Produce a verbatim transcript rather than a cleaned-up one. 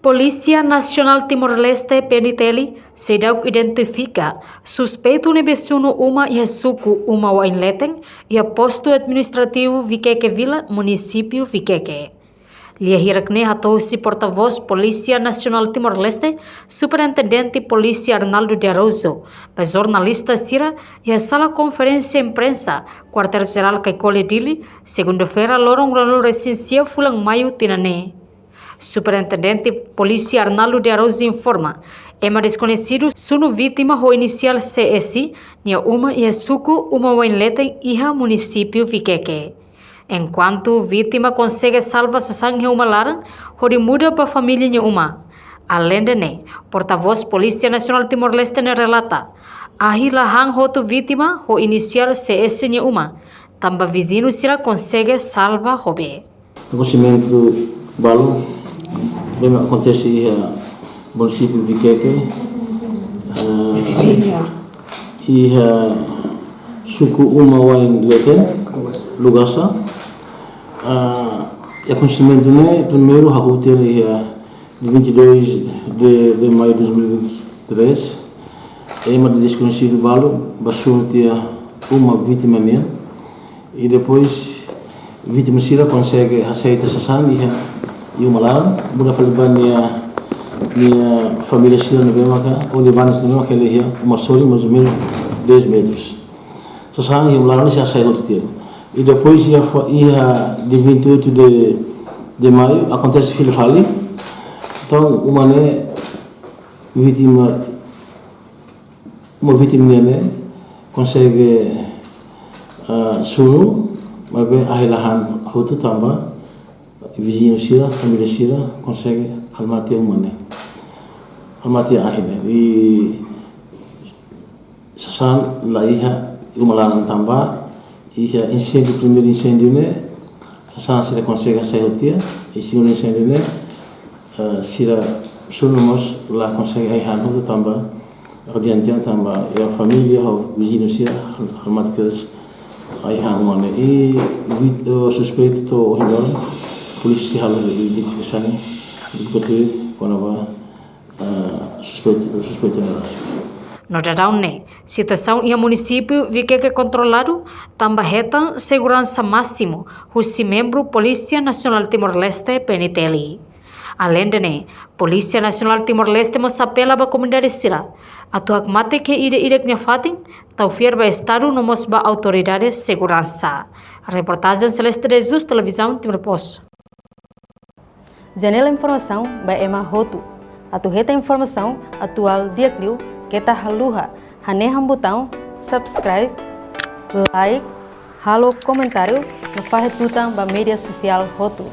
Polísia Nasionál Timor-Leste, P N T L, seidauk identifika suspeitu ne'ebé sunu uma iha suku Uma Wain Leten, iha Postu Administrativu Vikeke Vila, Munisípiu Vikeke. Lia hirak ne'e hato'o husi portavós Polísia Nasionál Timor-Leste, Superintendente Polísia Arnaldo de Araújo, ba jornalista sira iha sala konferénsia imprensa Kuartél Jerál Kaikoli, Dili, segunda-feira, loron ruanulu-resin-sia fulan Maiu tinan ne'e. Superintendente Polísia Arnaldo de Araújo informa, ema deskoñesidu sunu vítima ho inisiál C S nia uma iha suku Uma Wain Leten, iha Munisípiu Vikeke. Enkuantu vítima konsege salva sasán iha uma laran, hodi muda ba família nia uma. Aleinde ne'e, portavós Polísia Nasionál Timor-Leste ne'e relata, ahi la han hotu vítima ho inisiál C S nia uma, tanba viziñu sira konsege salva ho bee. Akontesimentu balu ne'ebé akontese iha Munisípiu Vikeke, eh, iha suku Uma Wain Leten, Lugasa. Ah, akontesimentu ne'e primeiru hahú tiha iha dia vinte e dois de, de maio de dois mil e vinte e três, ema deskoñesidu balu bá sunu tiha uma vítima nian. I depois vítima sira konsege hasai tiha sasán iha, iha uma laran, muda fali ba nia, nia família sira ne'ebé maka, ou nia bainhira sira ne'ebé maka hela iha uma sorin mais ou menos dez metros. Sasán iha uma laran ne'e sei hasai hotu tiha. I depois iha fa-, iha dia vinte e oito de, de maio, akontese fila fali. Entaun, uma ne'e vítima, uma vítima nian ne'e konsege, ah, sunu, maibé ahi la han hotu tanba viziñu sira, família sira, konsege halmati uma ne'e. Halmati ahi ne'e. I sasán la iha uma laran tanba iha inséndiu, primeiru inséndiu ne'e, sasán sira konsege hasai hotu tiha, i segundu inséndiu ne'e, eh, sira sunu mós la konsege ahi han hotu tanba, adiante tanba, iha família, ho viziñu sira, hal-, halmati kedas ahi han uma ne'e. I vit-, eh, suspeitu to'o ohin loron, polísia sei halo identifikasaun, buka tuir, kona-ba, eh, suspeitu, suspeitu ne'e rasik. No daudaun ne'e, situasaun iha Munisípiu Vikeke kontroladu, tanba hetan seguransa másimu husi membru Polísia Nasionál Timor-Leste, P N T L. Aleinde ne'e, Polísia Nasionál Timor-Leste mós apela ba komunidade sira atu hakmatek iha ida-idak nia fatin, tau fiar ba Estadu no mós ba autoridade seguransa. Reportajen Celeste de Jesus, Televizaun Timor Post. Janela informasaun ba ema hotu. Atu hetan informasaun atuál di'ak liu, keta haluha hanehan butaun subscribe, like, halo komentáriu, no fahe tutan ba média sosiál hotu.